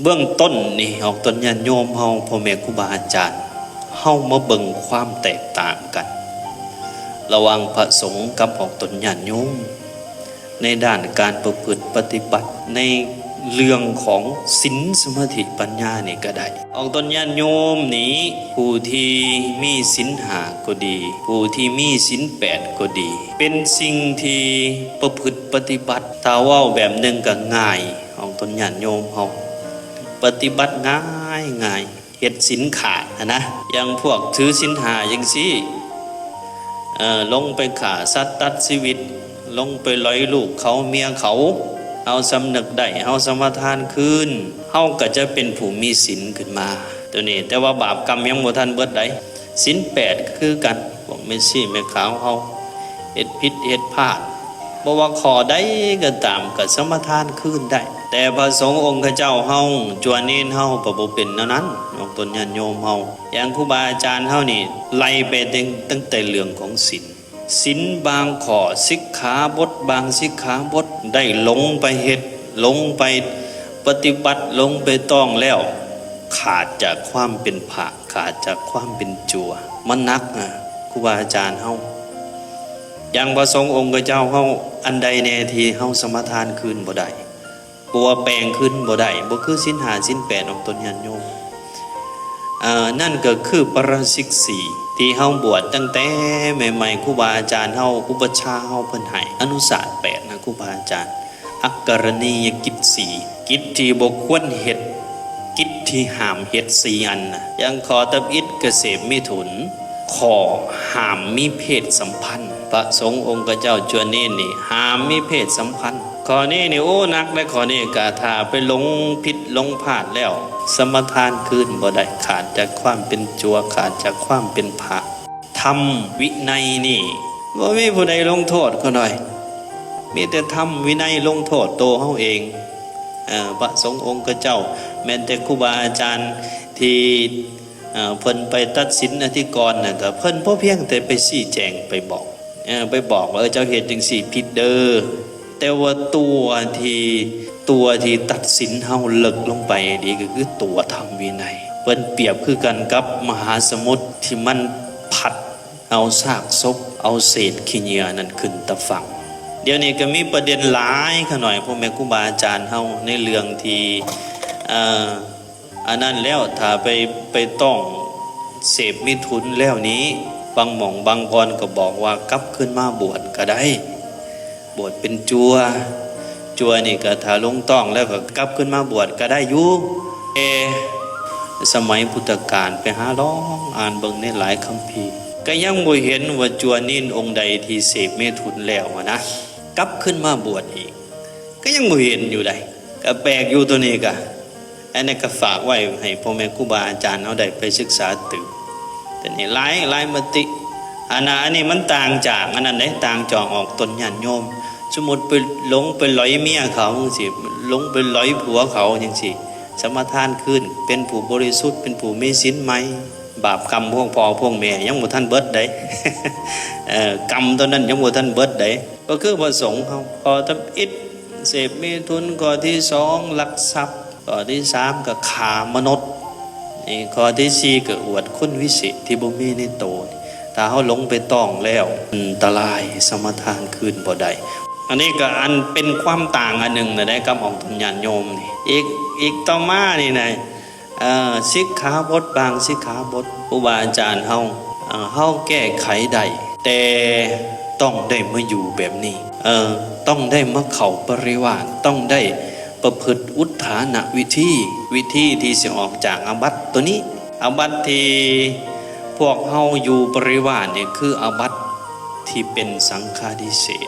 ເບື້ອງຕົ້ນນີ້ ອອກຕົນຍາດໂຍມເຮົາ ພໍ່ແມ່ຄູບາອາຈານ ເຮົາມາເບິ່ງຄວາມແຕກຕ່າງກັນ ລະຫວ່າງພະສົງກັບອອກຕົນຍາດໂຍມ ໃນດ້ານການປະພຶດປະຕິບັດ ໃນເລື່ອງຂອງສິນ ສະມາທິ ປັນຍານີ້ກໍໄດ້. ອອກຕົນຍາດໂຍມນີ້ ຜູ້ທີ່ມີສິນຫ້າກໍດີ ຜູ້ທີ່ມີສິນແປດກໍດີ ເປັນສິ່ງທີ່ປະພຶດປະຕິບັດ ຖ້າເວົ້າແບບໜຶ່ງກໍງ່າຍ ອອກຕົນຍາດໂຍມເຮົາ ປະຕິບັດງ່າຍໆ ເຮັດສິນຂາດຫັ້ນນະ. ຢ່າງພວກຖືສິນຫ້າຈັ່ງຊີ້ ເອີ ລົງໄປຂ້າສັດຕັດຊີວິດ ລົງໄປຫຼອຍລູກເຂົາເມຍເຂົາ ເຮົາສຳນຶກໄດ້ ເຮົາສະມາທານຄືນ ເຮົາກໍຈະເປັນຜູ້ມີສິນຂຶ້ນມາ ໂຕນີ້. ແຕ່ວ່າບາບກຳຍັງບໍ່ທັນເບິດໃດ໋ ສິນແປດຄືກັນ ພວກແມ່ຊີແມ່ຂາວເຮົາເຮັດຜິດເຮັດພາດ ບໍ່ວ່າຂໍ້ໃດກໍຕາມ ກໍສະມາທານຄືນໄດ້. ແຕ່ພະສົງອົງຂະເຈົ້າເຮົາ ຈົວເນນເຮົາ ກໍບໍ່ເປັນແນວນັ້ນ ອອກຕົນຍາດໂຍມເຮົາ. ຢ່າງຄູບາອາຈານເຮົານີ້ ໄລ່ໄປຕັ້ງ ຕັ້ງແຕ່ເລື່ອງຂອງສິນ ສິນບາງຂໍ້ ສິກຂາບົດບາງສິກຂາບົດ ໄດ້ລົງໄປເຮັດ ລົງໄປປະຕິບັດ ລົງໄປຕ້ອງແລ້ວ ຂາດຈາກຄວາມເປັນພະ ຂາດຈາກຄວາມເປັນຈົວ ມັນໜັກນະ ຄູບາອາຈານເຮົາ. ຢ່າງພະສົງອົງຂະເຈົ້າເຮົາ ອັນໃດແດ່ທີ່ເຮົາສະມາທານຄືນບໍ່ໄດ້ ປົວແປງຄືນບໍ່ໄດ້ ບໍ່ຄືສິນຫ້າສິນແປດ ອອກຕົນຍາດໂຍມ ເອີ ນັ້ນກໍຄືປະລະສິກສີ່ ທີ່ເຮົາບວດຕັ້ງແຕ່ໃໝ່ໆ ຄູບາອາຈານເຮົາ ອຸປັດຊາເຮົາ ເພິ່ນໃຫ້ອະນຸສາດແປດນະ ຄູບາອາຈານ ອັກກະລະນີຍະກິດສີ່ ກິດທີ່ບໍ່ຄວນເຮັດ ກິດທີ່ຫ້າມເຮັດສີ່ອັນນະ ຢ່າງຂໍ້ທຳອິດກໍເສບເມຖຸນ ຂໍ້ຫ້າມມີເພດສຳພັນ ພະສົງອົງຂະເຈົ້າ ຈົວເນນນີ້ ຫ້າມມີເພດສຳພັນ. ຂໍ້ນີ້ນີ້ ໂອ້ ໜັກເດ້ ຂໍ້ນີ້ກະ ຖ້າໄປຫຼົງຜິດຫຼົງພາດແລ້ວ ສະມາທານຄືນບໍ່ໄດ້ ຂາດຈາກຄວາມເປັນຈົວ ຂາດຈາກຄວາມເປັນພະ. ທຳວິໄນນີ້ ບໍ່ມີຜູ້ໃດລົງໂທດຂ້ານ້ອຍ ມີແຕ່ທຳວິໄນລົງໂທດໂຕເຮົາເອງ. ເອີ ພະສົງອົງຂະເຈົ້າ ແມ່ນແຕ່ຄູບາອາຈານທີ່ ເອີ ເພິ່ນໄປຕັດສິນອະທິກອນນະ ກໍເພິ່ນພໍພຽງແຕ່ໄປຊີ້ແຈງໄປບອກ ເອີ ໄປບອກວ່າ ເອີ ເຈົ້າເຮັດຈັ່ງຊີ້ຜິດເດີ ແຕ່ວ່າຕົວທີ່ ຕົວທີ່ຕັດສິນເຮົາເລິກລົງໄປອີ່ຫຼີ ກໍຄືຕົວທຳວິໄນ. ເພິ່ນປຽບຄືກັນກັບມະຫາສະໝຸດທີ່ມັນພັດເອົາຊາກສົບ ເອົາເສດຂີ້ເຫຍື້ອນັ້ນຂຶ້ນຕາຝັ່ງ. ດຽວນີ້ກໍມີປະເດັນຫຼາຍຂ້ານ້ອຍ ພໍ່ແມ່ຄູບາອາຈານເຮົາ ໃນເລື່ອງທີ່ ເອີ ອັນນັ້ນແລ້ວ ຖ້າໄປ ໄປຕ້ອງເສບເມຖຸນແລ້ວນີ້ ບາງໝ່ອງບາງບ່ອນກໍບອກວ່າກັບຄືນມາບວດກໍໄດ້ ບວດເປັນຈົວ ຈົວນີ້ກໍຖ້າລົງຕ້ອງແລ້ວກໍກັບຄືນມາບວດກໍໄດ້ຢູ່ ແຕ່ສະໄໝພຸດທະການ ໄປຫາລອງອ່ານເບິ່ງໃນຫຼາຍຄຳພີ ກໍຍັງບໍ່ເຫັນວ່າຈົວເນນອົງໃດທີ່ເສບເມຖຸນແລ້ວຫັ້ນນະ ກັບຄືນມາບວດອີກ ກໍຍັງບໍ່ເຫັນຢູ່ໃດ ກໍແປກຢູ່ໂຕນີ້ກະ. ອັນນີ້ກໍຝາກໄວ້ໃຫ້ພໍ່ແມ່ຄູບາອາຈານເຮົາໄດ້ໄປສຶກສາຕື່ມ ແຕ່ນີ້ຫຼາຍ ຫຼາຍມະຕິ ອັນນັ້ນ ອັນນີ້ມັນຕ່າງຈາກອັນນັ້ນເດ້ ຕ່າງຈາກອອກຕົນຍາດໂຍມ. ສົມມຸດໄປຫຼົງໄປຫຼອຍເມຍເຂົາຈັ່ງຊີ້ ຫຼົງໄປຫຼອຍຜົວເຂົາຈັ່ງຊີ້ ສະມາທານຄືນ ເປັນຜູ້ບໍລິສຸດ ເປັນຜູ້ມີສິນໃໝ່. ບາບກຳພວກພໍ່ພວກແມ່ຍັງບໍ່ທັນເບິດໃດ ເອີ ກຳໂຕນັ້ນຍັງບໍ່ທັນເບິດໃດ. ກໍຄືພະສົງເຮົາ ຂໍ້ທຳອິດເສບເມຖຸນ, ຂໍ້ທີສອງລັກຊັບ, ຂໍ້ທີສາມກໍຂ້າມະນຸດ, ນີ້ຂໍ້ທີສີ່ກໍອວດຄຸນວິເສດທີ່ບໍ່ມີໃນໂຕ. ຖ້າເຮົາຫຼົງໄປຕ້ອງແລ້ວ ອັນຕະລາຍ ສະມາທານຄືນບໍ່ໄດ້. ອັນນີ້ກໍອັນເປັນຄວາມຕ່າງອັນໜຶ່ງນະເດ້ ກັບອອກຕົນຍາດໂຍມນີ້. ອີກ ອີກຕໍ່ມານີ້ນະ ເອີ ສິກຂາບົດບາງສິກຂາບົດ ຄູບາອາຈານເຮົາ ເອີ ເຮົາແກ້ໄຂໄດ້ ແຕ່ຕ້ອງໄດ້ມາຢູ່ແບບນີ້ ເອີ ຕ້ອງໄດ້ມາເຂົ້າປະລິວາດ ຕ້ອງໄດ້ປະພຶດອຸດຖານະວິທີ ວິທີທີ່ຊິອອກຈາກອາບັດໂຕນີ້. ອາບັດທີ່ພວກເຮົາຢູ່ປະລິວາດນີ້ ຄືອາບັດທີ່ເປັນສັງຄາທິເສດ.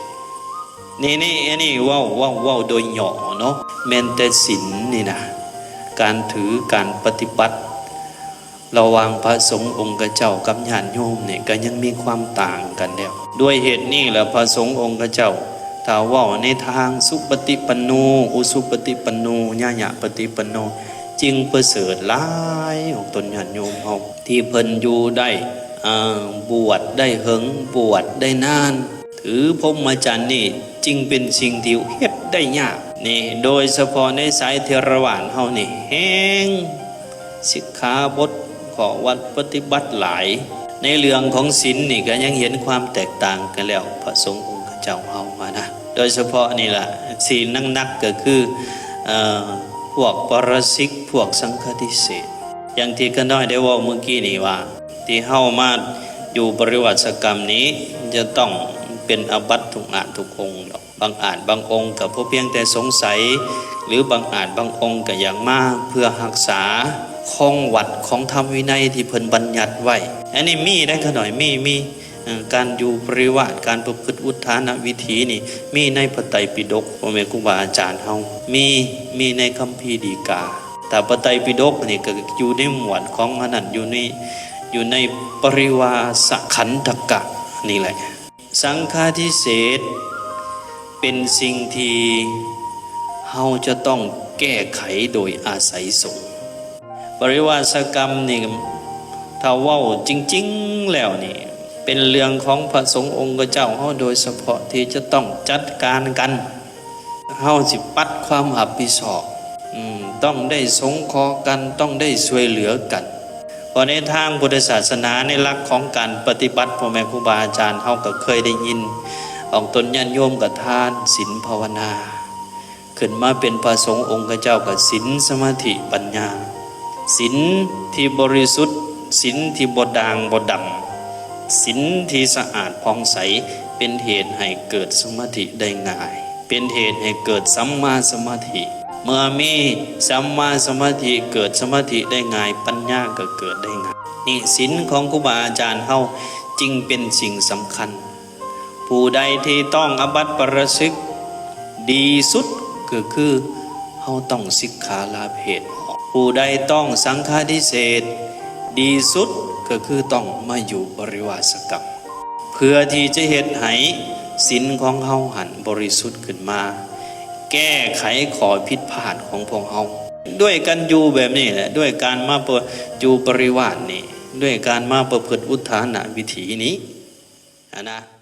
ນີ້ ນີ້ ອັນນີ້ເວົ້າ ເວົ້າ ເວົ້າໂດຍຫຍໍ້ເນາະ ແມ່ນແຕ່ສິນນີ້ນະ ການຖື ການປະຕິບັດ ລະຫວ່າງພະສົງອົງຄະເຈົ້າກັບຍາດໂຍມນີ້ ກໍຍັງມີຄວາມຕ່າງກັນແລ້ວ. ດ້ວຍເຫດນີ້ລະ ພະສົງອົງຄະເຈົ້າ ຖ້າເວົ້າໃນທາງສຸປະຕິປັນໂນ ອຸຊຸປະຕິປັນໂນ ຍາຍະປະຕິປັນໂນ ຈຶ່ງປະເສີດຫຼາຍ ອອກຕົນຍາດໂຍມເຮົາ ທີ່ເພິ່ນຢູ່ໄດ້ ເອີ ບວດໄດ້ເຫິງ ບວດໄດ້ນານ ຖືພົມມະຈັນນີ້ຈຶ່ງເປັນສິ່ງທີ່ເຮັດໄດ້ຍາກ ນີ້ ໂດຍສະເພາະໃນສາຍເຖລະວາດເຮົານີ້ ແຮງສິກຂາບົດ ຂໍ້ວັດປະຕິບັດຫຼາຍ. ໃນເລື່ອງຂອງສິນນີ້ກໍຍັງເຫັນຄວາມແຕກຕ່າງກັນແລ້ວ ພະສົງອົງຄະເຈົ້າເຮົາຫັ້ນນະ. ໂດຍສະເພາະນີ້ລະ ສິນໜັກໆກໍຄື ເອີ ພວກປາຣາຊິກ ພວກສັງຄະທິເສດ. ຢ່າງທີ່ຂ້ານ້ອຍໄດ້ເວົ້າມື້ກີ້ນີ້ວ່າ ທີ່ເຮົາມາຢູ່ປະລິວາສະກຳນີ້ ຈະຕ້ອງເປັນອາບັດທຸກອາດທຸກອົງດອກ. ບາງອາດບາງອົງກໍບໍ່ພຽງແຕ່ສົງໄສ ຫຼືບາງອາດບາງອົງກໍຢາກມາເພື່ອຮັກສາຂອງວັດຂອງທຳວິໄນທີ່ເພິ່ນບັນຍັດໄວ້. ອັນນີ້ມີໄດ໋ຂ້ານ້ອຍ ມີ ມີ ເອີ ການຢູ່ປະລິວາດ ການປະພຶດອຸດທານະວິຖີນີ້ ມີໃນພະໄຕປິດົກ ພໍ່ແມ່ຄູບາອາຈານເຮົາ ມີ ມີໃນຄຳພີດີກາ. ແຕ່ພະໄຕປິດົກນີ້ກໍຢູ່ໃນໝວດຂອງອັນນັ້ນ ຢູ່ໃນ ຢູ່ໃນປະລິວາສະຂັນທະກະນີ້ແຫຼະ. ສັງຄາທິເສດເປັນສິ່ງທີ່ເຮົາຈະຕ້ອງແກ້ໄຂໂດຍອາໄສສົງ. ປະລິວາສະກຳນີ້ ຖ້າເວົ້າຈິງໆແລ້ວນີ້ ເປັນເລື່ອງຂອງພະສົງອົງຄະເຈົ້າເຮົາໂດຍສະເພາະທີ່ຈະຕ້ອງຈັດການກັນ. ເຮົາຊິປັດຄວາມຮັບຜິດຊອບ ອືມ ຕ້ອງໄດ້ສົງເຄາະກັນ ຕ້ອງໄດ້ຊ່ວຍເຫຼືອກັນ. ເພາະໃນທາງພຸດທະສາສະໜາ ໃນຫຼັກຂອງການປະຕິບັດ ພໍ່ແມ່ຄູບາອາຈານເຮົາກໍເຄີຍໄດ້ຍິນອອກຕົນຍາດໂຍມກໍທານ ສິນ ພາວະນາ ຂຶ້ນມາເປັນພະສົງອົງຄະເຈົ້າກໍສິນ ສະມາທິ ປັນຍາ. ສິນທີ່ບໍລິສຸດ ສິນທີ່ບໍ່ດ່າງບໍ່ດຳ ສິນທີ່ສະອາດຜ່ອງໃສ ເປັນເຫດໃຫ້ເກີດສະມາທິໄດ້ງ່າຍ ເປັນເຫດໃຫ້ເກີດສຳມາສະມາທິ. ເມື່ອມີສຳມາສະມາທິ ເກີດສະມາທິໄດ້ງ່າຍ ປັນຍາກໍເກີດໄດ້ງ່າຍ. ນີ້ສິນຂອງຄູບາອາຈານເຮົາຈຶ່ງເປັນສິ່ງສຳຄັນ. ຜູ້ໃດທີ່ຕ້ອງອາບັດປາຣາຊິກ ດີສຸດກໍຄືເຮົາຕ້ອງສິກຂາລາເພດອອກ. ຜູ້ໃດຕ້ອງສັງຄາທິເສດ ດີສຸດກໍຄືຕ້ອງມາຢູ່ປະລິວາສະກັມ ເພື່ອທີ່ຈະເຮັດໃຫ້ສິນຂອງເຮົາຫັ້ນບໍລິສຸດຂຶ້ນມາ ແກ້ໄຂຂໍ້ຜິດພາດຂອງພວກເຮົາ ດ້ວຍການຢູ່ແບບນີ້ແຫຼະ ດ້ວຍການມາປະ ຢູ່ປະລິວາດນີ້ ດ້ວຍການມາປະພຶດອຸດທານະວິຖີນີ້ຫັ້ນນະ.